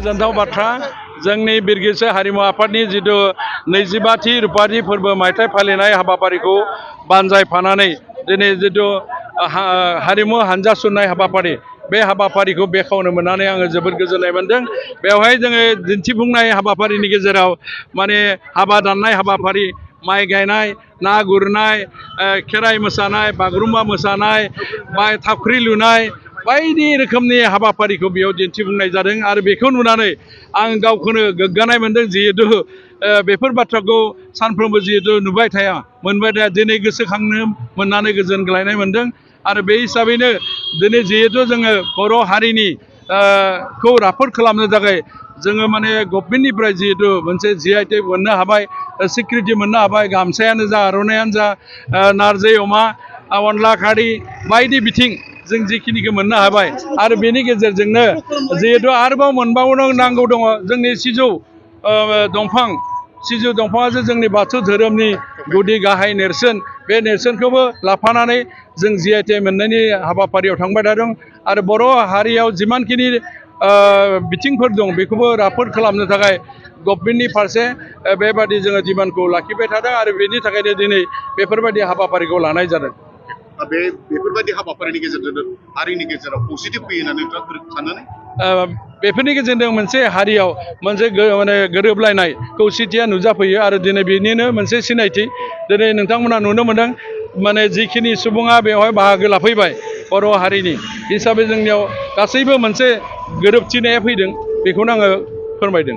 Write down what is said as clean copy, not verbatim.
गोजोनथाव बाथ्रा जोंनि बिरगोस्रि हारिमु आफादनि जिथु 25थि रुपारि फोरबो मायथाइ फालिनाय हाबाफारिखौ बानजायफानानै दिनै जिथु हारिमु हानजा सुरनाय हाबाफारि बे हाबाफारिखौ बेखेवनो मोननानै आङो जोबोद गोजोननाय मोनदों। बेवहाय जोङो दिन्थिफुंनाय हाबाफारिनि गेजेराव माने हाबा दाननाय हाबाफारि, माइ गायनाय, ना गुरनाय, खेराइ मोसानाय, बागुरुम्बा मोसानाय, थावख्रि लुनाय बायदि रोखोमनि हाबाफारिखौ बेयाव दिन्थिफुंनाय जादों आरो बेखौ नुनानै आं गावखौनो गोग्गानाय मोनदों। जिहेतु बेफोर बाथ्राखौ सानफ्रोमबो जिहेतु नुबाय थाया, मोनबाय थाया, दिनै गोसोखांनो मोननानै गोजोनग्लायनाय मोनदों। आरो बे हिसाबैनो दिनै जिहेतु जोङो बर' हारिनि खौ राफोद खालामनो थाखाय जोङो माने गभर्नमेन्टनिफ्राय जिहेतु मोनसे GI टेग मोननो हाबाय, सिक्युरिटि मोननो हाबाय, गामसायानो जा, आर'नायानो जा, नारजि अमा, अनला खारि बायदि बिथिं जों जिखिनिखौ मोननो हाबाय। आरो बेनि गेजेरजोंनो जिहेतु आरोबाव मोनबावनो नांगौ दङ जोंनि सिजौ दंफां। सिजौ दंफाङासो जोंनि बाथौ धोरोमनि गुदि गाहाय नेरसोन। बे नेरसोनखौबो लाफानानै जों GI टेग मोननायनि हाबाफारियाव थांबाय थादों। आरो बर' हारियाव जिमानखिनि बिथिंफोर दं बेखौबो राफोद खालामनो थाखाय गभर्नमेन्टनि फारसे बेबादि जोङो डिमान्डखौ लाखिबाय थादों आरो बेनि थाखायनो दिनै बेफोरबायदि हाबाफारिखौ लानाय जादों। बेफोरबायदि हाबाफारिनि गेजेरजों हारिनि गेजेराव खौसेथि फैयो होननानै नोंथाङा साननानै बेफोरनि गेजेरजों मोनसे हारियाव मोनसे माने गोरोबलायनाय खौसेथिया नुजाफैयो आरो दिनै बेनिनो मोनसे सिनायथि। दिनै नोंथांमोना नुनो मोनदों माने जिखिनि सुबुङा बेवहाय बाहागो लाफैबाय बर' हारिनि हिसाबै जोंनियाव गासैबो मोनसे गोरोबथिनाया फैदों, बेखौनो आङो फोरमायदों।